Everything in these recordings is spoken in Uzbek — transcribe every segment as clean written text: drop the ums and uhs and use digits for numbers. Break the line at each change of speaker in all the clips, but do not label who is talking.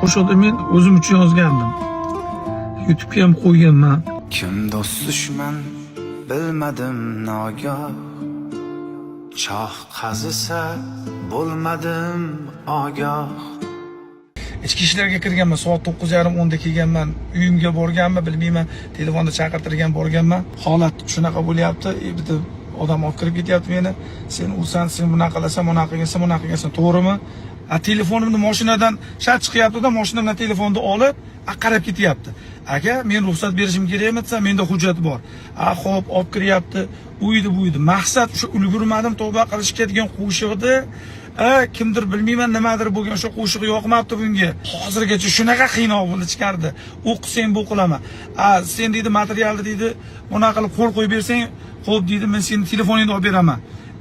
Qo'shiqni men o'zim uchun yozgandim. YouTube'ga ham qo'yganman.
Kim do'st dushman bilmadim nogoh, choh qazisa bo'lmadim ogoh.
Ichki ishlarga kirganman, soat 9:30 10da kelganman. Uyimga borganmi bilmayman, telefonda chaqirtirgan borganman. Holat shunaqa bo'lyapti. Bitta odam olib kirib ketyapti meni. Sen usan, sen bunaqa qilasan, bunaqa qilgansan, bunaqa qilgansan, to'g'rimi? A telefonimni mashinadan shat chiqyapti-da, mashinamdan telefonni olib, qarab ketyapti. Aka, men ruxsat berishim kerakmi desam, menda hujjat bor. A xo'p, olib kiryapti. Uydi, buydi. Maqsad o'sha ulgurmadim tavba qilishga degan qo'shiqni kimdir bilmayman nimadir bo'lgan o'sha qo'shiq yoqmabdi bunga. Hozirgacha shunaqa qiynoq bo'ldi chiqardi. O'qisang bu qilaman. A sen deydi materialni deydi, bunaqa qilib qo'l qo'yib bersang, xo'p deydi, men seni telefoningni olib beraman.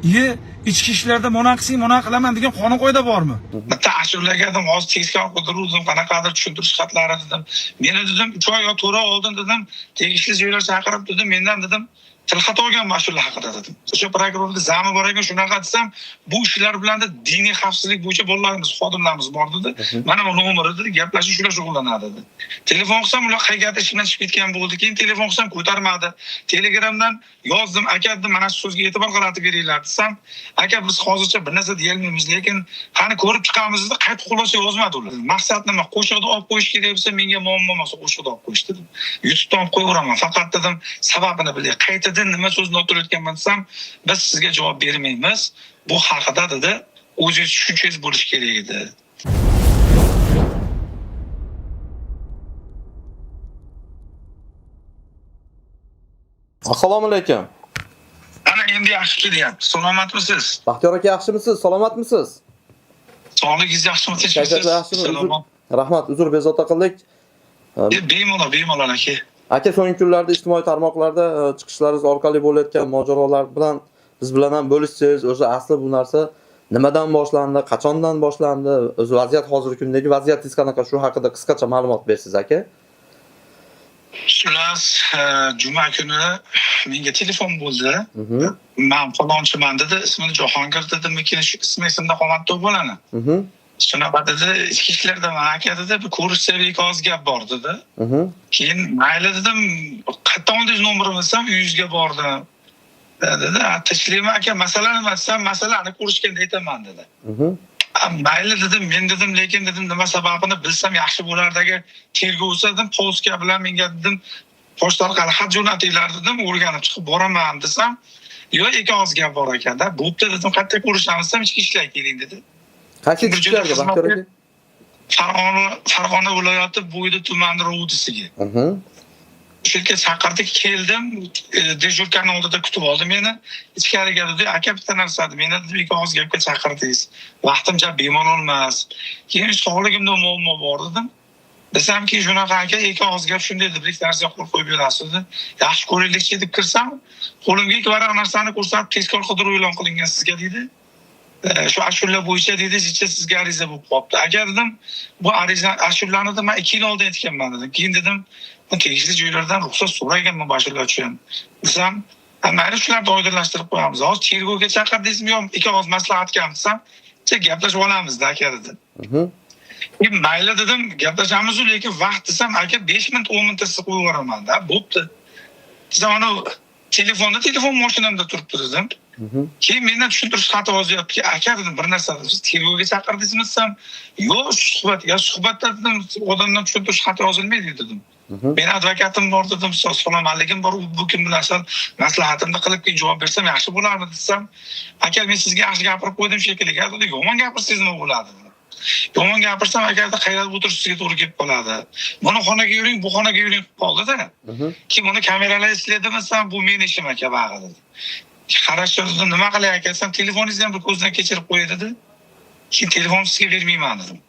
Iye, ichki ishlarda bunaqa qilsang, bunaqa qilaman degan qonun qoida bormi? Bitta ashulaga dedim, hozir tezkor qidiruvdim, qanaqadir tushuntirish xatlari dedim. Meni dedim 3 oy yo 4 oy oldin dedim, tegishli joylar chaqirib dedim, mendan dedim tilxat olgan mashhurlar haqida dedim. O'sha prokurorni zami bor ekan, shunaqa desam, bu ishlar bilan de diniy xavfsizlik bo'yicha bolalarimiz, xodimlarimiz bor dedi. Mana bu nomeri dedi, gaplashib shular shug'ullanadi dedi. Telefon qilsam ular qayergadir ish bilan chiqib ketgan bo'ldi. Keyin telefon qilsam ko'tarmadi. Telegramdan yozdim, aka dedim, mana shu so'zga e'tibor qaratib beringlar desam, aka biz hozircha bir narsa deyolmaymiz, lekin qani ko'rib chiqamiz dedi, qaytib xulosa yozmadi ular. Maqsad nima? Qo'shiqni olib qo'yish kerak bo'lsa menga muammo emas, qo'shiqni olib qo'yish dedim. YouTube'dan olib qo'yaveraman, faqat dedim sababini bilay. Qaytadan nima so'z noto'g'ri aytganman desam, biz sizga javob bermaymiz. Bu haqida dedi, o'zingiz tushunchangiz bo'lishi kerak edi.
Assalomu alaykum.
Ana endi yaxshi kelyapti. Salomatmisiz?
Baxtiyor aka yaxshimisiz? Salomatmisiz?
Sog'ligingiz yaxshimi? Tinchmisiz?
Kayfiyatlar yaxshimi? Uzr,
Salomat.
rahmat, uzr bezovta qildik.
Bemalol, bemalol aka.
Aka, so'nggi kunlarda ijtimoiy tarmoqlarda chiqishlaringiz orqali bo'layotgan mojarolar bilan biz bilan ham bo'lishsangiz, o'zi asli bu narsa nimadan boshlandi, qachondan boshlandi, o'zi vaziyat hozirgi kundagi vaziyatingiz qanaqa, shu haqida qisqacha ma'lumot bersangiz aka.
Xullas, juma kuni menga telefon bo'ldi. Man falonchiman dedi, ismini Jahongir dedimikin, shu ismi esimda qolmabdi u bolani. Shunaqa dedi, ichki ishlardaman aka dedi, bir ko'rishsak bir ikki og'iz gap bor dedi. Keyin mayli dedim, qayerdan oldingiz nomerimni desam, uyingizga bordim. Dedi, tinchlikmi aka, masala nima desam, masalani ko'rishganda aytaman dedi. Mayli dedim, men dedim, lekin dedim nima sababini bilsam yaxshi bo'lardi agar tergovsa dedim, poska bilan menga dedim pochta orqali xat jo'natinglar dedim, o'rganib chiqib boraman desam, yo'q ikki og'iz gap bor ekanda, bo'pti dedim, qayerda ko'rishamiz desam, ichki ishlarga keling dedi.
Qaysi
Bir
ichki
joyda
ishlarga
xizmat
Baxtiyor aka?
Farg'ona viloyati Bo'ydi tumani rovdisiga. O'sha yerga chaqirdik, keldim, dejurkani oldida kutib oldi meni. Ichkariga dedi, aka bitta narsa dedi, meni dedi ikki og'iz gapga chaqirdingiz. Vaqtim ja bemalol emas. Keyin sog'ligimda muammo bor dedim. Desamki shunaqa aka, ikki og'iz gap shunday deb bir narsaga qo'l qo'yib berasiz dedi. Yaxshi ko'raylikchi deb kirsam, qo'limga ikki varaq narsani ko'rsatib, tezkor qidiruv e'lon qilingan sizga dedi. Shu ashula bo'yicha dedi, jicha sizga ariza bo'lib qolibdi. Aka dedim, bu ariza ashulani dedim, men 2 yil oldin aytganman dedim. Keyin dedim, bu tegishli joylardan ruxsat so'raganman bu ashula uchun. Desam, mayli shularni oydinlashtirib qo'yamiz. Hozir tergovga chaqirdingizmi yo'qmi? Ikki og'iz maslahatga desam, gaplashib olamiz-da aka dedi. Keyin mayli dedim, gaplashamiz, lekin vaqt desam, aka 5 minut 10 minutda sizni qo'yib yuboraman-da. Bo'pti. Desam, ana telefonda telefon mashinamda turibdi dedim. Keyin mendan tushuntirish xati yozyaptiki, aka dedim, bir narsa dedim, siz tergovga chaqirdingizmi desam, yo'q, suhbat, ya suhbatda dedim, odamdan tushuntirish xati yozilmaydi dedim. Meni advokatim bor dedim, salomatligim bor, bu kim bilan sal maslahatimni qilib keyin javob bersam yaxshi bo'larmi desam, aka men sizga yaxshi gapirib qo'ydim shekilli, dedi, yomon gapirsangiz nima bo'ladi dedim. Yomon gapirsam agarda qayralib o'tirish sizga to'g'ri kelib qoladi. Buni xonaga yuring, bu xonaga yuring qilib qoldida. Keyin buni kameralar ishladimi desam, bu meni ishim aka bag'i dedi. Qarashda dedim, nima qilay aka desam, telefoningizni ham bir ko'zdan kechirib qo'y dedi. Keyin telefonni sizga bermayman dedim.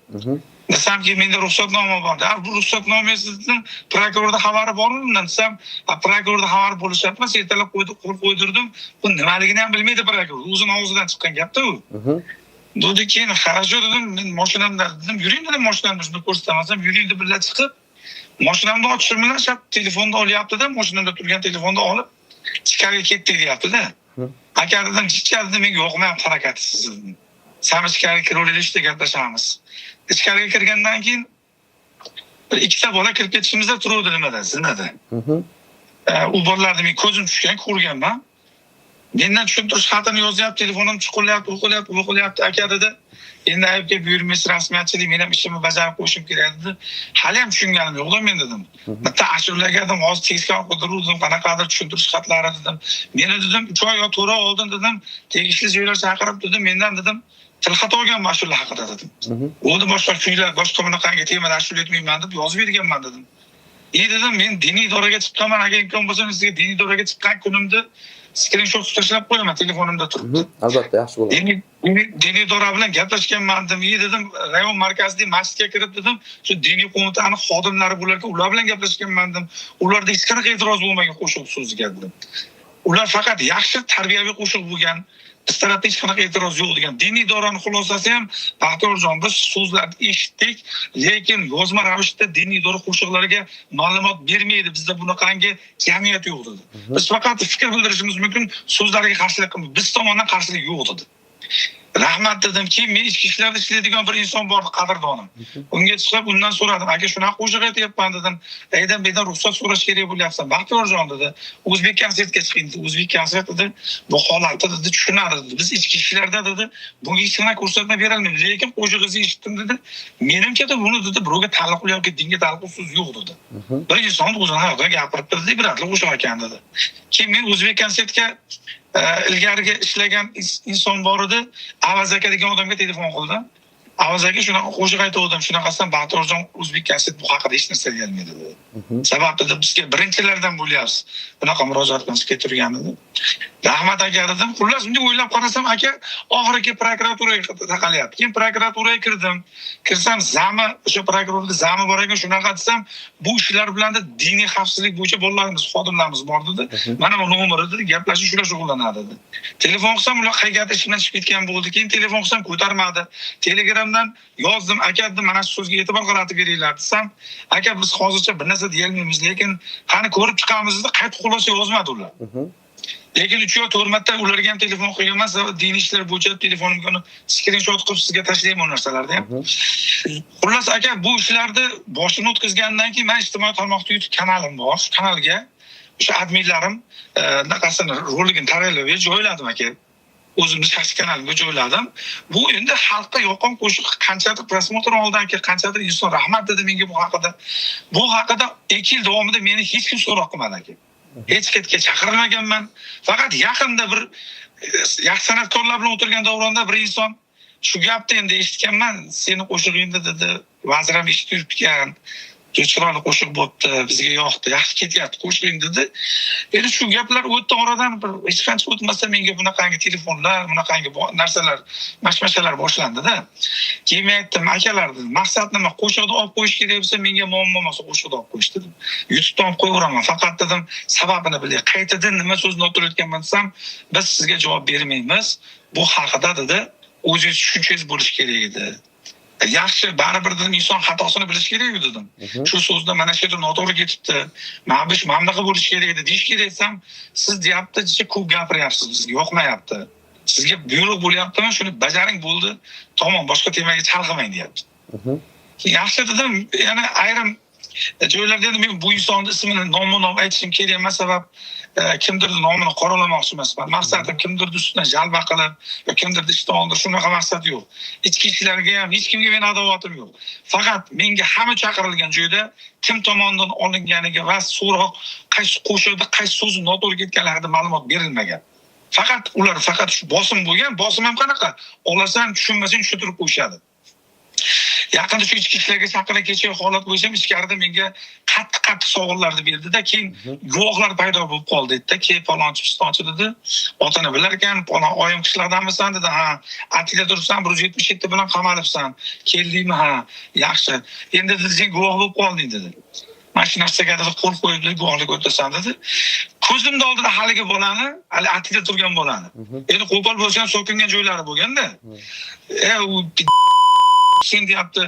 Desamki menda ruxsatnoma bor. Bu ruxsatnomangiz dedim, prokurorda xabari bormi bundan desam, prokurorda xabari bo'lishi shart emas, ertalab qo'ydi, qo'l qo'ydirdim. Bu nimaligini ham bilmaydi prokuror. O'zini og'zidan chiqqan gapda u. Dedi keyin хорошо dedim, men mashinamda dedim, yuring dedim, mashinamda shuni ko'rsatamasam, yuring deb birga chiqib, mashinamni ochishim bilan shart telefonni olyapti-da, mashinamda turgan telefonni olib ichkariga ketdik deyapti-da. Aka dedim, chicha dedim, menga yoqmayapti harakati sizni dedim. Sam ichkariga kiraveraylik, gaplashamiz. Ichkariga kirgandan keyin Bir ikkita bola kirib ketishimizda turuvdi nimada, zinada. U bolalarni men ko'zim tushgan, ko'rganman. Mendan tushuntirish xatini yozyapti, telefonim chuqurlayapti, o'qilyapti, o'qilyapti, aka dedi. Endi aybga buyurmaysiz, rasmiyatchilik, men ham ishimni bajarib qo'yishim kerak dedi. Hali ham tushunganim yo'q-da men dedim. Bitta ashulaga dedim, hozir tezkor qidiruvdim, qanaqadir tushuntirish xatlari dedim. Meni dedim 3 oy yo 4 oy oldin dedim, tegishli joylar chaqirib dedim, mendan dedim tilxat olganman ashula haqida dedim. O'zi boshqa kuylar, boshqa bunaqangi temada ashula aytmayman deb yozib berganman dedim. Dedim, men diniy idoraga chiqqanman, agar imkon bo'lsa men sizga diniy idoraga chiqqan kunimni skrinshot qilib tashlab qo'yaman, telefonimda turibdi.
Albatta, yaxshi bo'ladi.
Diniy idora bilan gaplashganman dedim. Dedim, rayon markazidagi masjidga kirib dedim, shu diniy qo'mitani xodimlari bo'larkan, ular bilan gaplashganman dedim. Ularda hech qanaqa e'tiroz bo'lmagan qo'shiq so'ziga dedim. Ular faqat yaxshi tarbiyaviy qo'shiq bo'lgan, biz tarafda hech qanaqa e'tiroz yo'q degan. Diniy idorani xulosasi ham, Baxtiyorjon, biz so'zlarni eshitdik, lekin yozma ravishda diniy idora qo'shiqlariga ma'lumot bermaydi, bizda bunaqangi jamiyat yo'q dedi. Biz faqat fikr bildirishimiz mumkin, so'zlarga qarshilik qilmaymiz, biz tomondan qarshilik yo'q dedi. Rahmat dedim. Keyin men ichki ishlarda ishlaydigan bir inson bor, qadrdonim. Unga chiqib undan so'radim, aka shunaqa qo'shiq aytyapman dedim. Aydan bedan ruxsat so'rash kerak bo'lyapsan. Baxtiyorjon dedi, O'zbek konsertga chiqing dedi. O'zbek konsert dedi, bu holatda dedi tushunadi dedi. Biz ichki ishlarda dedi, bunga hech qanaqa ko'rsatma berolmaymiz. Lekin qo'shig'ingizni eshitdim dedi. Menimcha de buni dedi birovga taalluqli yoki dinga taalluqli so'z yo'q dedi. Bir inson o'zini haqida gapirib dedi, ibratli qo'shiq ekan dedi. Keyin men O'zbek konsertga ilgarigi ishlagan inson bor edi, Avaz aka degan odamga telefon qildim. Avaz aka shunaqa qo'shiq aytgandim, shunaqasidan Baxtiyorjon O'zbek konsert bu haqida hech narsa deyolmaydi dedi. Sabab dedi, bizga birinchilardan bo'lyapsiz. Bunaqa murojaat qilib turgan dedi. Rahmat aka dedim. Xullas, bunday o'ylab qarasam aka, oxirgi prokuraturaga taqalyapti. Keyin prokuraturaga kirdim. Kirsam zami, o'sha prokurorda zami bor ekan, shunaqa desam, bu ishlar bilan de diniy xavfsizlik bo'yicha bolalarimiz, xodimlarimiz bor dedi. Mana bu nomeri dedi, gaplashib shular shug'ullanadi dedi. Telefon qilsam ular qayergadir ishdan chiqib ketgan bo'ldi. Keyin telefon qilsam ko'tarmadi. Telegramdan yozdim, aka dedim, mana shu so'zga e'tibor qaratib beringlar desam, aka biz hozircha bir narsa deyolmaymiz, lekin qani ko'rib chiqamiz dedi, qaytib xulosa yozmadi ular. Lekin 3 yo 4 marta ularga ham telefon qilganman, diniy ishlar bo'yicha telefonimga uni skrinshot qilib sizga tashlayman u narsalarni ham. Xullas aka, bu ishlarni boshimni o'tkazgandan keyin men ijtimoiy tarmoqda YouTube kanalim bor. Shu kanalga o'sha adminlarim naqasini roligini tayyorlab joyladim aka. O'zimni shaxsiy kanalimga joyladim. Bu endi xalqqa yoqqan qo'shiq qanchadir prosmotr oldi aka, qanchadir inson rahmat dedi menga bu haqida. Bu haqida 2 yil davomida meni hech kim so'roq qilmadi aka. Hech qayerga chaqirilmaganman. Faqat yaqinda bir yaxshi san'atkorlar bilan o'tirgan davronda bir inson shu gapni endi eshitganman, seni qo'shig'ingni dedi, vazir ham eshitib yuribdi, chiroyli qo'shiq bo'pti, bizga yoqdi, yaxshi ketyapti qo'shig'ing dedi. Endi shu gaplar o'tdi, oradan bir hech qancha o'tmasa menga bunaqangi telefonlar, bunaqangi narsalar, mashmashalar boshlandida. Keyin men aytdim, akalar dedim, maqsad nima? Qo'shiqni olib qo'yish kerak bo'lsa menga muammo emas, qo'shiqni olib qo'yish dedim. YouTube'dan olib qo'yaveraman, faqat dedim sababini bilay. Qaytadan nima so'zni o'tirayotganman desam, biz sizga javob bermaymiz. Bu haqida dedi, o'zingiz tushunchangiz bo'lishi kerak edi. Yaxshi, baribir dedim, inson xatosini bilish kerak dedim. Shu so'zda mana shu yerda noto'g'ri ketibdi. Mana bu mana bunaqa bo'lishi kerak edi deyish kerak desam, siz deyapti, ko'p gapiryapsiz, bizga yoqmayapti. Sizga buyruq bo'lyaptimi, shuni bajaring bo'ldi. Tamom, boshqa temaga chalg'imang deyapti. Yaxshi dedim, yana ayrim joylarda endi men bu insonni ismini nomma-nom aytishim kerak emas, sabab kimdir nomini qoralamoqchi emasman. Maqsadim kimdir ustidan jalba qilib yo kimdir ishdan oldir, shunaqa maqsad yo'q. Ichki ishlarga ham hech kimga men adovatim yo'q. Faqat menga hamma chaqirilgan joyda kim tomonidan olinganiga va so'roq qaysi qo'shiqda qaysi so'zi noto'g'ri ketganligi haqida ma'lumot berilmagan. Faqat ular faqat shu bosim bo'lgan, bosim ham qanaqa? Olasan, tushunmasang tushuntirib qo'yishadi. Yaqinda shu ichki ishlarga chaqirib kecha holat bo'yicha ichkarida menga qattiq-qattiq savollarni berdida, keyin guvohlar paydo bo'lib qoldi dedi-da, keyin palonchi pistonchi dedi, otani bilar ekan, palon oyim qishloqdanmisan dedi, ha, atida turibsan, 177 bilan qamalibsan, keldingmi, ha, yaxshi. Endi dedi, sen guvoh bo'lib qolding dedi. Mana shu narsaga dedi qo'l qo'yib dedi, guvohlik o'tasan dedi. Ko'zimning oldida haligi bolani, hali atida turgan bolani. Endi qo'pol bo'lsa ham so'kingan joylari bo'lganda. U sen deyapti,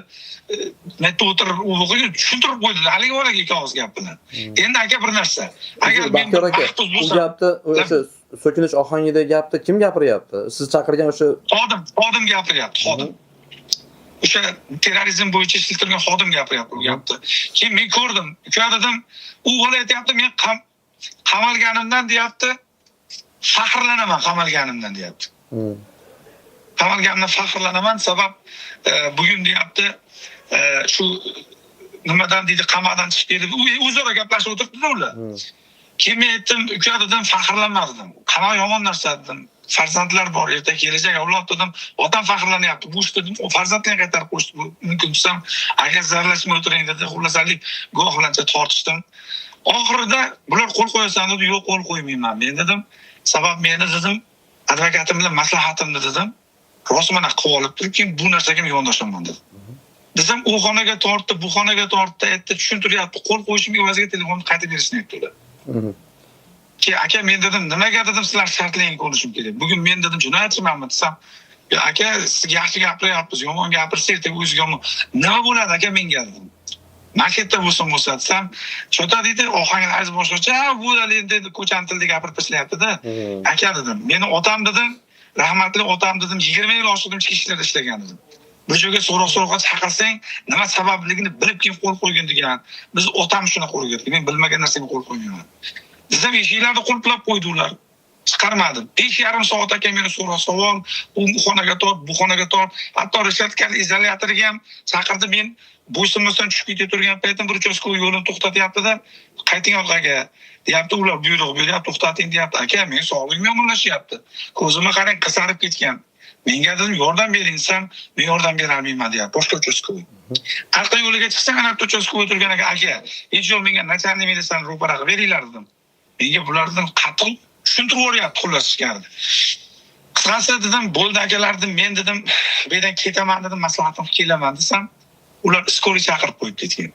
metda o'tirib u o'qigan, tushuntirib qo'ydi haligi bolaga ikki og'iz gap bilan. Endi aka bir narsa. Agar men
Baxtiyor aka,
baxtsiz
bu
bo'lsam,
gapni o'sha so'kinish ohangidagi gapni kim gapiryapti? Siz chaqirgan o'sha
xodim gapiryapti, xodim. O'sha terrorizm bo'yicha ishlayotgan xodim gapiryapti bu gapni. Keyin men ko'rdim. Uka dedim, u bola aytyapti, men qamalganimdan deyapti, faxrlanaman qamalganimdan deyapti. Qamalganimdan faxrlanaman, sabab bugun deyapti, shu nimadan deydi, qamaqdan chiqib keldi. O'zaro gaplashib o'tiribdi ular. Keyin men aytdim, uka dedim, faxrlanma dedim. Qamoq yomon narsa dedim. Farzandlar bor, erta kelajak avlod dedim. Otam faxrlanyapti. Bu ish dedim, o farzandlarni qaytarib qo'yishdi. Bu mumkin desam, agar zararlashmay o'tiring dedi. Xullasalik guvoh bilan tortishdim. Oxirida bular qo'l qo'yasan dedi, yo'q qo'l qo'ymayman men dedim. Sabab meni dedim, advokatim bilan maslahatimni dedim. Rost mana qilib olib turib, keyin bu narsaga men yondashaman dedim. Desam u xonaga tortdi, bu xonaga tortdi, aytdi, tushuntiryapti. Qo'l qo'yishim evaziga telefonni qaytib berishni aytdi ular. Ki aka men dedim, nimaga dedim sizlar shartli ko'rishim kerak. Bugun men dedim jinoyatchimanmi desam, ya aka sizga yaxshi gapiryapmiz, yomon gapirsa ertaga o'ziga yomon. Nima bo'ladi aka menga dedim. Mana shu yerda bo'lsin bo'lsa desam, chota deydi, ohangingiz boshqacha, bu endi ko'chani tilida gapirib tashlayapti-da. Aka dedim, meni otam dedim, rahmatli otam dedim, 20 yil oshiq ichki ishlarda ishlagan dedim. Bir joyga so'roq-so'roqqa chaqirsang, nima sababligini bilib keyin qo'l qo'ygin degan. Biz otam shunaqa o'rgatgan, men bilmagan narsaga qo'l qo'ymayman. Desam eshiklarni qulflab qo'ydi ular. Chiqarmadi. 5,5 soat aka meni so'roq savol, u xonaga tort, bu xonaga tort, hatto reshetkali izolyatoriga ham chaqirdi. Men bo'ysunmasdan tushib ketib turgan paytim bir uchastkovoy yo'lini to'xtatyapti-da, qayting orqaga deyapti, ular buyruq beryapti, to'xtating deyapti. Aka, men sog'lig'im yomonlashyapti. Ko'zimga qarang, qizarib ketgan. Menga dedim, yordam bering desam, men yordam bera olmayman deyapti. Boshqa uchastkovoy. Arqa yo'liga chiqsang, ana bitta uchastkovoy turgan ekan, aka, hech yo'q menga nachalnik militsiyani ro'para qilib beringlar dedim. Menga bulardan qattiq tushuntirib yuboryapti xullas ichkarida. Qisqasi dedim, bo'ldi akalar dedim, men dedim, bu yerdan ketaman dedim, maslahatim qilib kelaman desam, ular skoriy chaqirib qo'yib ketgan.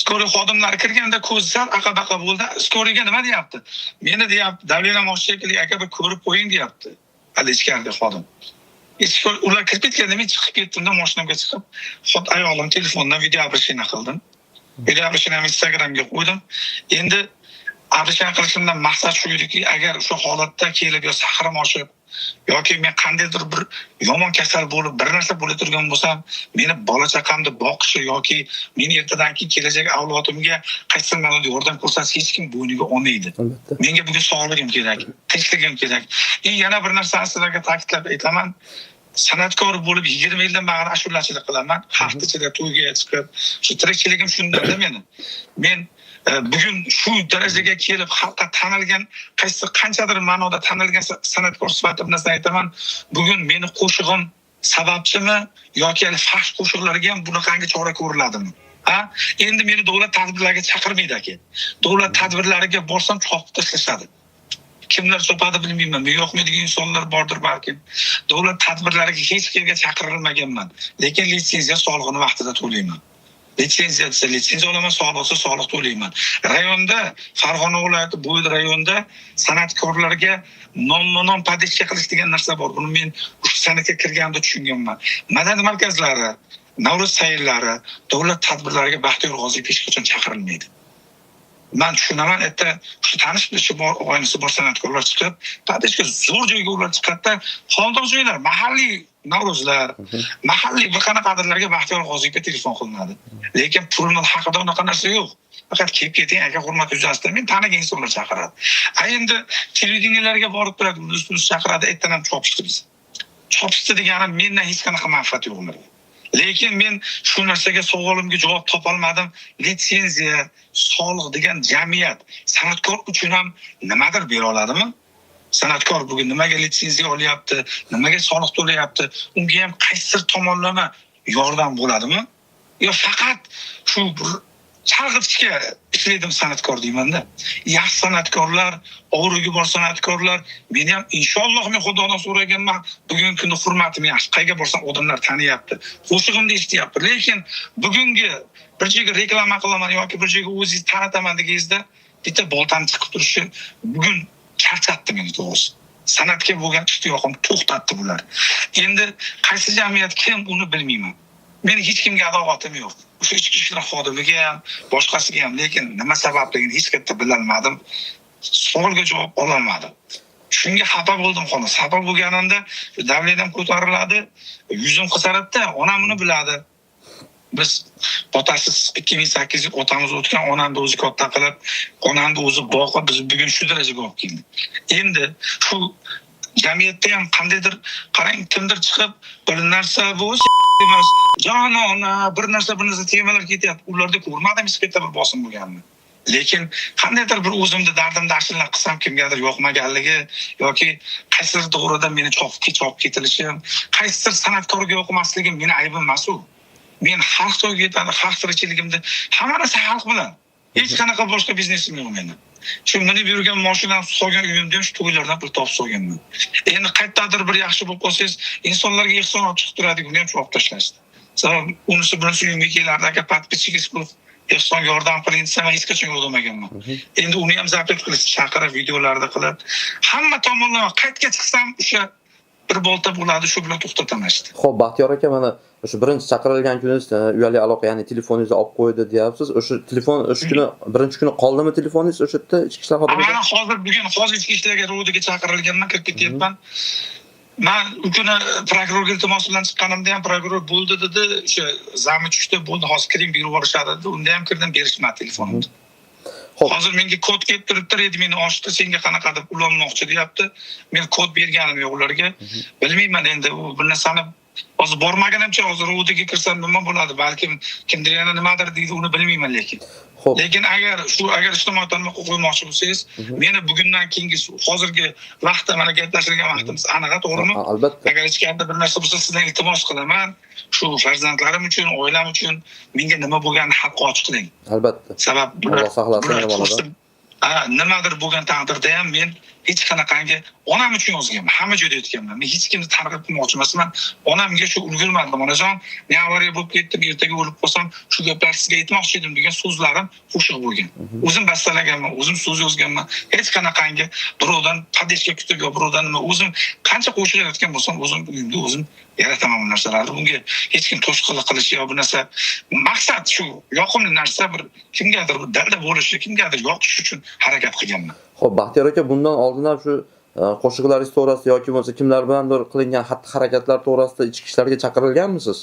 Skoriy xodimlari kirganda ko'zi sal aqa-baqa bo'ldi. Skoriyga nima deyapti? Meni deyapti, davlenam oshib shekilli aka bir ko'rib qo'ying deyapti. Hali ichkarida xodim. Ular kirib ketganda men chiqib ketdim-da, mashinamga chiqib, xot ayolim telefondan video обращение qildim. Video обращение Instagramga qo'ydim. Endi обращение qilishimdan maqsad shu ediki, agar o'sha holatda kelib yo sahram oshib yoki men qandaydir bir yomon kasal bo'lib bir narsa bo'la turgan bo'lsam, meni bola chaqamni boqishi yoki meni ertadan keyin kelajak avlodimga qaysi ma'noda yordam ko'rsatish hech kim bo'yniga olmaydi.
Albatta.
Menga bugun sog'lig'im kerak, tinchligim kerak. Yana bir narsani sizlarga ta'kidlab aytaman. San'atkor bo'lib 20 yildan beri ashulachilik qilaman. Hafta ichida to'yga chiqib, shu tirikchiligim shundan-da meni. Men bugun shu darajaga kelib xalqqa tanilgan, qaysi qanchadir ma'noda tanilgan san'atkor sifatida bir narsani aytaman. Bugun meni qo'shig'im sababchimi yoki hali fahsh qo'shiqlarga ham bunaqangi chora ko'riladimi? Ha? Endi meni davlat tadbirlariga chaqirmaydi aka. Davlat tadbirlariga borsam chopib tashlashadi. Kimlar chopadi bilmayman. Men yoqmaydigan insonlar bordir balkim. Davlat tadbirlariga hech kimga chaqirilmaganman. Lekin litsenziya solig'ini vaqtida to'layman. Litsenziya desa litsenziya olaman, soliq desa soliq to'layman. Rayonda, Farg'ona viloyati Bo'yli rayonida san'atkorlarga nomma-nom podeshka qilish degan narsa bor. Buni men o'sha san'atga kirganimda tushunganman. Madaniyat markazlari, Navro'z sayllari, davlat tadbirlariga Baxtiyor G'oziyev hech qachon chaqirilmaydi. Men tushunaman, erta shu tanish bilishi bor, og'aynisi bor san'atkorlar chiqib, podeshka zo'r joyga ular chiqadi-da, xonadon joylar, mahalliy Navro'zlar, mahalliy bir qanaqadirlarga Baxtiyor G'oziyevga telefon qilinadi. Lekin pulni haqida unaqa narsa yo'q. Faqat kelib keting aka, hurmat yuzasidan men tanigan insonlar chaqiradi. A endi televideniyalarga borib turadi, ustimiz chaqiradi, ertadan ham chopishdi biz. Chopishdi degani mendan hech qanaqa manfaat yo'q ularga. Lekin men shu narsaga savolimga javob topolmadim. Litsenziya, soliq degan jamiyat san'atkor uchun ham nimadir bera oladimi? San'atkor bugun nimaga litsenziya olyapti, nimaga soliq to'layapti, unga ham qaysidir tomonlama yordam bo'ladimi? Yo faqat shu bir chalg'itishga ishlaydim san'atkor deymanda. Yaxshi san'atkorlar, obro'ga bor san'atkorlar, meni ham inshaalloh men Xudodan so'raganman, bugungi kunda hurmatim yaxshi, qayerga borsam odamlar taniyapti, qo'shig'imni eshityapti. Lekin bugungi bir joyga reklama qilaman yoki bir joyga o'zingizni tanitaman deganingizda bitta boltani chiqib turishi bugun charchatdi meni to'g'risi. San'atga bo'lgan ishtiyoqim to'xtatdi bular. Endi qaysi jamiyat kim uni bilmayman. Meni hech kimga adovatim yo'q. O'sha ichki ishlar xodimiga ham, boshqasiga ham, lekin nima sababligini hech qayerda bilolmadim. Savolga javob ololmadim. Shunga xafa bo'ldim xolos. Xafa bo'lganimda давление m ko'tariladi, yuzim qizaradida, onam uni biladi. Biz otasiz 2008 yil otamiz o'tgan, onamni o'zi katta qilib, onamni o'zi boqib, biz bugun shu darajaga olib keldi. Endi shu jamiyatda ham qandaydir, qarang, kimdir chiqib bir narsa bu emas, jonona bir narsa bir narsa temalar ketyapti. Ularda ko'rmadim hech qayerda bir bosim bo'lganini. Lekin qandaydir bir o'zimni dardimni ashula qilsam kimgadir yoqmaganligi yoki qaysidir to'g'rida meni chopib ketilishi, qaysidir san'atkorga yoqmasligim meni aybim emas u. Men xalq to'yga yetadi, xalq tirikchiligimda hamma narsa xalq bilan. Hech qanaqa boshqa biznesim yo'q meni. Shu minib yurgan mashinam, solgan uyimda ham shu to'ylardan pul topib solganman. Endi qayerdadir bir yaxshi bo'lib qolsangiz, insonlarga ehson olib chiqib turadi, uni ham chopib tashlashdi. Sabab unisi bunisi uyimga kelardi, aka подписчик ingiz ko'p, ehson yordam qiling desam, hech qachon yo'q demaganman. Endi uni ham запрет qilishdi, chaqirib videolarda qilib, hamma tomonlama qayerga chiqsam o'sha bir bolta bo'ladi, shu bilan to'xtataman.
Xo'p, Baxtiyor aka, mana o'sha birinchi chaqirilgan kuningiz uyali aloqa, ya'ni telefoningizni olib qo'ydi deyapsiz. O'sha telefon o'sha kuni, birinchi kuni qoldimi telefoningiz o'sha yerda ichki ishlar xodimida?
Mana hozir bugun hozir ichki ishlarga РОВД ga chaqirilganman, kirib ketyapman. Man u kuni prokurorga iltimos bilan chiqqanimda ham prokuror bo'ldi dedi, o'sha зам i tushdi, bo'ldi, hozir kiring, berib yuborishadi dedi. Unda ham kirdim, berishmadi telefonimni.
Xo'p.
Hozir menga kod kelib turibdi, Redmini ochdi, senga qanaqa deb ulanmoqchi deyapti. Men kod berganim yo'q ularga. Bilmayman endi u bir narsani hozir bormaganimcha, hozir РОВД ga kirsam nima bo'ladi? Balkim kimdir yana nimadir deydi, uni bilmayman lekin.
Xo'p.
Lekin agar shu agar ijtimoiy tarmoqqa qo'ymoqchi bo'lsangiz, meni bugundan keyingi hozirgi vaqtda mana gaplashilgan vaqtimiz aniq, to'g'rimi?
Albatta.
Agar ichkarida bir narsa bo'lsa, sizdan iltimos qilaman, shu farzandlarim uchun, oilam uchun menga nima bo'lganini xalqqa ochiq qiling.
Albatta.
Sabab
Alloh saqlasin,
nimadir bo'lgan taqdirda ham men hech qanaqangi onam uchun yozganman, hamma joyda aytganman. Men hech kimni targ'ib qilmoqchi emasman. Onamga shu ulgurmadim, onajon, men avariya bo'lib ketdim, ertaga o'lib qolsam shu gaplarni sizga aytmoqchi edim degan so'zlarim qo'shiq bo'lgan. O'zim bastalaganman, o'zim so'z yozganman. Hech qanaqangi birovdan поддержка kutib yo birovdan nima, o'zim qancha qo'shiq yaratgan bo'lsam, o'zim uyimda o'zim yarataman bu narsalarni. Bunga hech kim to'sqinlik qilishi yo bu narsa maqsad shu yoqimli narsa bir kimgadir dalda bo'lishi, kimgadir yoqish uchun harakat qilganman.
Xo'p, Baxtiyor aka, bundan oldin ham shu qo'shiqlaringiz to'g'risida yoki bo'lmasa kimlar bilandir qilingan xatti-harakatlar to'g'risida ichki ishlarga chaqirilganmisiz?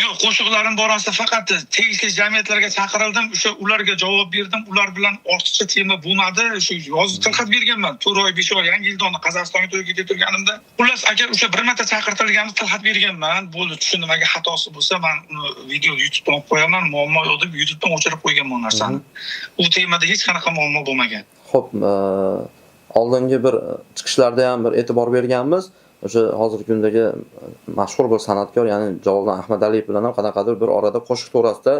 Yo'q, qo'shiqlarim borasida faqat tegishli jamiyatlarga chaqirildim, o'sha ularga javob berdim, ular bilan ortiqcha tema bo'lmadi. Shu yozib tilxat berganman. 4 oy, 5 oy yangi yilda Qozog'istonga to'yga ketib turganimda. Xullas, agar o'sha bir marta chaqirtirilganimda tilxat berganman. Bo'ldi, tushundim, agar xatosi bo'lsa, men uni video YouTube'dan olib qo'yaman, muammo yo'q deb YouTube'dan o'chirib qo'yganman u narsani. U temada hech qanaqa muammo bo'lmagan.
Xo'p, oldingi bir chiqishlarda ham bir e'tibor berganmiz. O'sha hozirgi kundagi mashhur bir san'atkor, ya'ni Jaloliddin Ahmadaliyev bilan ham qanaqadir bir orada qo'shiq to'g'risida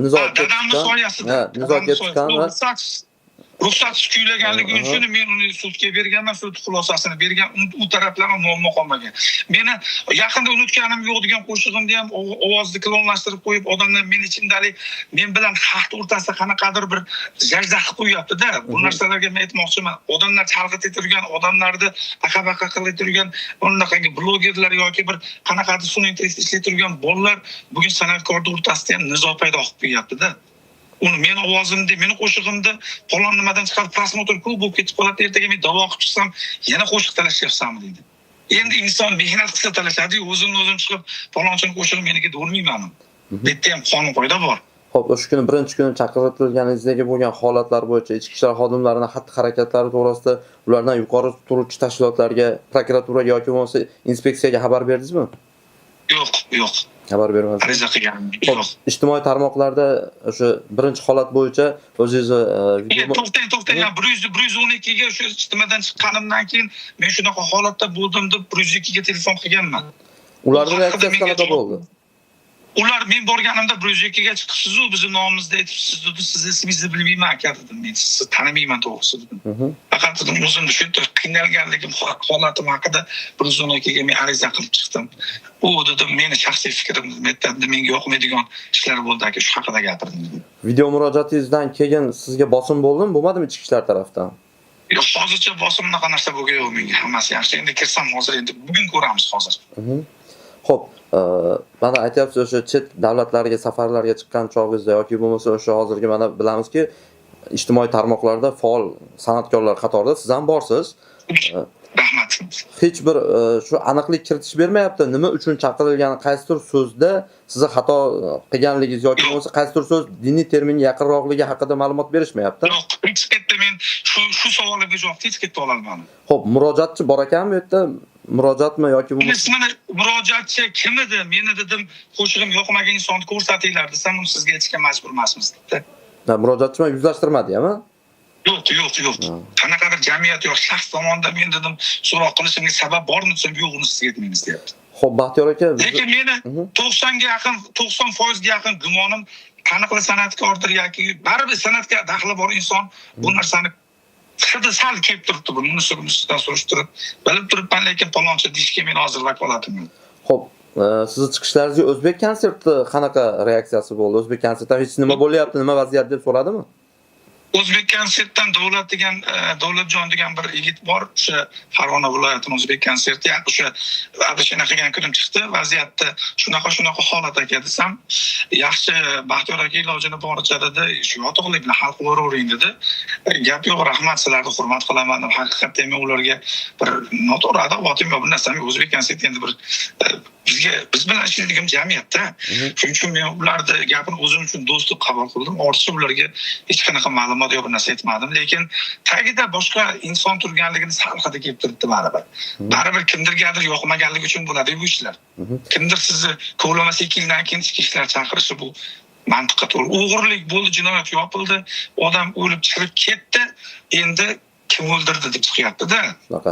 nizo kelib
Dadamni
chiqqan.
soyasida.
Nizo kelib chiqqan va
Ruxsatsiz kuylaganligi uchun men uni sudga berganman, sud xulosasini bergan, u taraflama muammo qolmagan. Meni yaqinda unutganim yo'q degan qo'shig'imda ham ovozni klonlashtirib qo'yib, odamlar meni ichimdalik men bilan xalq o'rtasida qanaqadir bir jajza qilib qo'yyapti-da. Bu narsalarga men aytmoqchiman. Odamlar chalg'itib turgan, odamlarni aqa-baqa qilib turgan, bunaqangi blogerlar yoki bir qanaqadir sun'iy intellekt ishlatib turgan bolalar bugun san'atkorning o'rtasida ham nizo paydo qilib qo'yyapti-da. Uni meni ovozimni, meni qo'shig'imni falon nimadan chiqarib просмотр ko'p bo'lib ketib qoladi, ertaga men da'vo qilib chiqsam, yana qo'shiq talashyapsanmi deydi. Endi inson mehnat qilsa talashadi, o'zimni o'zim chiqib falonchini qo'shig'i meniki deolmayman. Bu yerda ham qonun qoida bor.
Xo'p, o'sha kuni birinchi kuni chaqirtirilganingizdagi bo'lgan holatlar bo'yicha ichki ishlar xodimlarining xatti-harakatlari to'g'risida ulardan yuqori turuvchi tashkilotlarga, prokuraturaga yoki bo'lmasa inspeksiyaga xabar berdingizmi?
Yo'q, yo'q.
Xabar bermadingiz.
Ariza qilganim
Xo'p,
yo'q.
ijtimoiy tarmoqlarda o'sha birinchi holat bo'yicha o'zingizni video
To'xtang, to'xtang, 112 ga o'sha ijtimodan chiqqanimdan keyin men shunaqa holatda bo'ldim deb 102 ga telefon qilganman.
Ularning reaksiyasi qanaqa bo'ldi?
Ular men borganimda 102 ga chiqibsiz-u, bizni nomimizni aytibsiz dedi, sizni ismingizni bilmayman aka dedim. Men sizni tanimayman to'g'risi dedim. Faqat dedim o'zimni shu yerda qiynalganligim holatim haqida 112 ga men ariza qilib chiqdim. U dedim meni shaxsiy fikrim dedim, menga yoqmaydigan ishlar bo'ldi aka, shu haqida gapirdim dedim.
Video murojaatingizdan keyin sizga bosim bo'ldimi, bo'lmadimi ichki ishlar tarafdan?
Yo'q, hozircha bosim unaqa narsa bo'lgani yo'q menga, hammasi yaxshi. Endi kirsam hozir, endi bugun ko'ramiz hozir.
Xo'p, mana aytyapsiz o'sha chet davlatlarga safarlarga chiqqan chog'ingizda yoki bo'lmasa o'sha hozirgi mana bilamizki, ijtimoiy tarmoqlarda faol san'atkorlar qatorida siz ham borsiz.
Rahmat.
Hech bir shu aniqlik kiritish bermayapti. Nima uchun chaqirilgani, qaysidir so'zda sizni xato qilganligingiz yoki bo'lmasa qaysidir so'z diniy terminga yaqinroqligi haqida ma'lumot berishmayapti.
Yo'q, hech qayerda men shu savolga javobni hech qayerda ololmadim.
Xo'p, murojaatchi bor ekanmi bu yerda? Murojaatmi yoki bu
Ismini murojaatchi kim edi? Meni dedim, qo'shig'im yoqmagan insonni ko'rsatinglar desam, uni sizga aytishga majbur emasmiz dedi.
Murojaatchi bilan yuzlashtirmadi, yami?
Yo'q. Qanaqadir jamiyat yo shaxs tomonidan men dedim, so'roq qilishimga sabab bormi desam, yo'q, uni sizga aytmaymiz deyapti.
Xo'p, Baxtiyor aka,
lekin meni 90 ga yaqin, 90% ga yaqin gumonim taniqli san'atkordir yoki baribir san'atga daxli bor inson bu narsani hidi sal kelib turibdi, buni ustidan surishtirib bilib turibman, lekin palonchi deyishga men hozir vakolatim yo'q.
Xo'p, sizni chiqishlaringizga O'zbek konserti qanaqa reaksiyasi bo'ldi? O'zbek konsertdan hech nima bo'lyapti, nima vaziyat deb so'radimi?
O'zbek konsertdan Davlat degan, Davlatjon degan bir yigit bor, o'sha Farg'ona viloyatining O'zbek konserti, o'sha adashana qilgan kunim chiqdi, vaziyatda shunaqa holat aka desam, yaxshi Baxtiyor aka ilojini boricha dedi, shu yotoqlik bilan hal qilavering dedi. Gap yo'q, rahmat, sizlarni hurmat qilaman deb, haqiqatda men ularga bir noto'g'ri adovatim yo'q, bir narsam yo'q. O'zbek konserti endi bir bizga, biz bilan ishlaydigan jamiyatda. Shuning uchun men ularni gapini o'zim uchun do'st deb qabul qildim. Ortiqcha ularga hech qanaqa ma'lumot yo'q, bir narsa aytmadim, lekin tagida boshqa inson turganligini sal hidi kelib turibdi baribir. Baribir kimdirgadir yoqmaganligi uchun bo'ladi bu ishlar. Kimdir sizni kovlamasa 2 yildan keyin ichki ishlar chaqirishi bu mantiqqa to'g'ri. O'g'irlik bo'ldi, jinoyat yopildi, odam o'lib chiqib ketdi, endi kim o'ldirdi deb chiqyapti-da.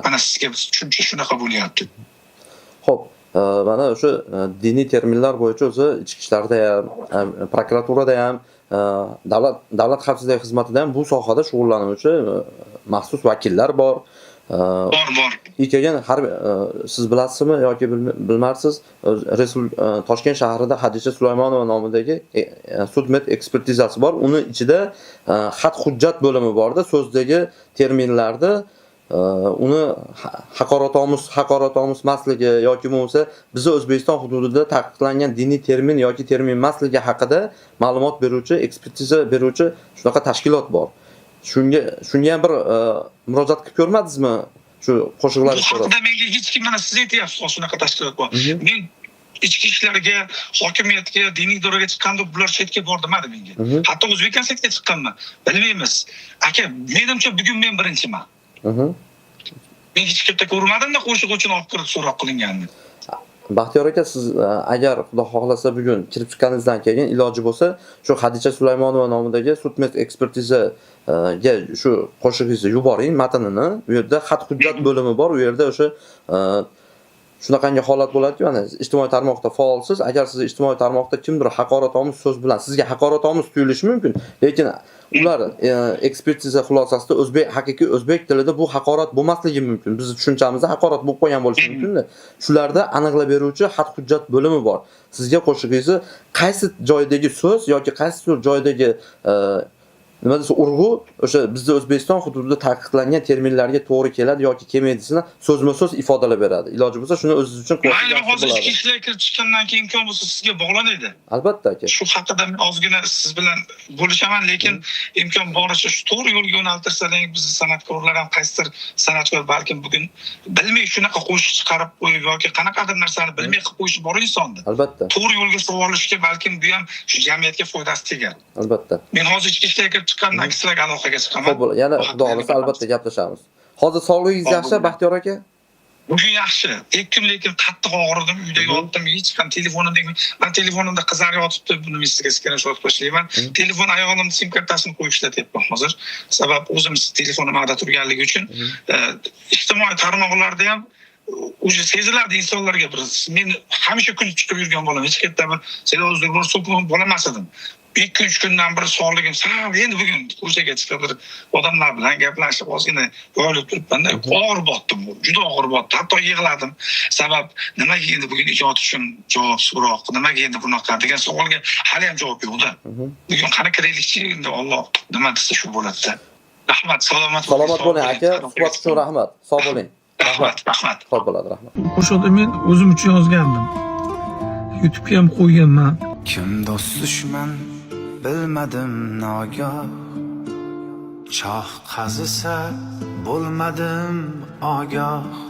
Mana sizga tushuncha shunaqa bo'lyapti.
Xo'p, mana o'sha diniy terminlar bo'yicha o'zi ichki ishlarda ham, prokuraturada ham, davlat xavfsizligi xizmatida ham bu sohada shug'ullanuvchi maxsus vakillar bor.
Bor.
Keyin har siz bilasizmi yoki bilmarsiz, Toshkent shahrida Hadisha Sulaymonova nomidagi sudmed ekspertizasi bor. Uni ichida xat hujjat bo'limi borda, so'zdagi terminlarni uni haqoratomuz emasligi yoki bo'lmasa bizni O'zbekiston hududida taqiqlangan diniy termin yoki termin emasligi haqida ma'lumot beruvchi, ekspertiza beruvchi shunaqa tashkilot bor. Shunga ham bir murojaat qilib ko'rmadingizmi? Shu qo'shiqlar
bu haqida menga hech kim, mana siz aytyapsiz, shunaqa tashkilot bor. Men ichki ishlarga, hokimiyatga, diniy idoraga chiqqanda bular chetga bor demadi menga. Hatto O'zbek konsertga chiqqanman. Bilmaymiz. Aka, menimcha bugun men birinchiman. Men hech kimda ko'rmadim-da qo'shiq uchun olib kirib so'roq qilinganini.
Baxtiyor aka, siz agar Xudo xohlasa bugun kirib chiqqaningizdan keyin iloji bo'lsa, shu Hadisha Sulaymonova nomidagi sudmed ekspertizaga shu qo'shig'ingizni yuboring, matnini. U yerda xat hujjat bo'limi bor. U yerda o'sha shunaqangi holat bo'ladiki, mana ijtimoiy tarmoqda faolsiz, agar siz ijtimoiy tarmoqda kimdir haqoratomuz so'z bilan sizga haqoratomuz tuyulishi mumkin, lekin ular ekspertiza xulosasida o'zbek, haqiqiy o'zbek tilida bu haqorat bo'lmasligi mumkin. Bizning tushunchamizda haqorat bo'lib qo'ygan bo'lishi mumkin-da. Shularda aniqlab beruvchi xat hujjat bo'limi bor. Sizga qo'shig'ingizni qaysi joydagi so'z yoki qaysi joydagi nima desa urg'u o'sha bizda O'zbekiston hududida taqiqlangan terminlarga to'g'ri keladi yoki kelmaydisini so'zma-so'z ifodalab beradi. Iloji bo'lsa shuni o'zingiz uchun
Mayli, hozir ichki ishlar kirib chiqqandan keyin imkon bo'lsa sizga bog'lanaydi.
Albatta aka.
Shu haqida men ozgina siz bilan bo'lishaman, lekin imkon boricha shu to'g'ri yo'lga yo'naltirsalar, bizni san'atkorlar ham qaysidir san'atkor balkim bugun bilmay shunaqa qo'shiq chiqarib qo'yib yoki qanaqadir narsani bilmay qilib qo'yishi bor insonda.
Albatta.
To'g'ri yo'lga solishga balkim bu ham shu jamiyatga foydasi tegar.
Albatta.
Men hozir ichki ishlar kirib chiqqandan keyin sizlarga aloqaga chiqaman.
Xo'p, yana Xudo xohlasa albatta gaplashamiz. Hozir sog'ligingiz yaxshi, Baxtiyor aka?
Bugun yaxshi. 2 kun lekin qattiq og'ridim, uyda yotdim, hech qanday telefonimda, men telefonimda qizarib yotibdi, buni men sizga skrinshot tashlayman. Telefon ayog'imni sim kartasini qo'yib ishlatyapman hozir. Sabab o'zim telefonim ag'da turganligi uchun ijtimoiy tarmoqlarda ham o'sha seziladi insonlarga bir men hamisha kulib chiqib yurgan bolam, hech qayerda bir seryoz bir so'kma bo'lamas edim. 2-3 kundan bir sog'ligim sal, endi bugun ko'chaga chiqib bir odamlar bilan gaplashib ozgina yoyilib turibman-da, og'ir botdi bu, juda og'ir botdi. Hatto yig'ladim. Sabab nimaga endi bugun ijod uchun javob so'roq, nimaga endi bunaqa degan savolga hali ham javob yo'q-da. Bugun qani kiraylikchi, endi Alloh nima desa shu bo'ladi-da. Rahmat, salomat bo'ling.
Salomat bo'ling aka, suhbat uchun rahmat. Sog' bo'ling.
Rahmat, rahmat.
Sog' bo'ladi, rahmat.
Qo'shiqni men o'zim uchun yozgandim. YouTube'ga ham qo'yganman.
Kim do'st dushman bilmadim nogoh, Choh qazisa bo'lmadim ogoh.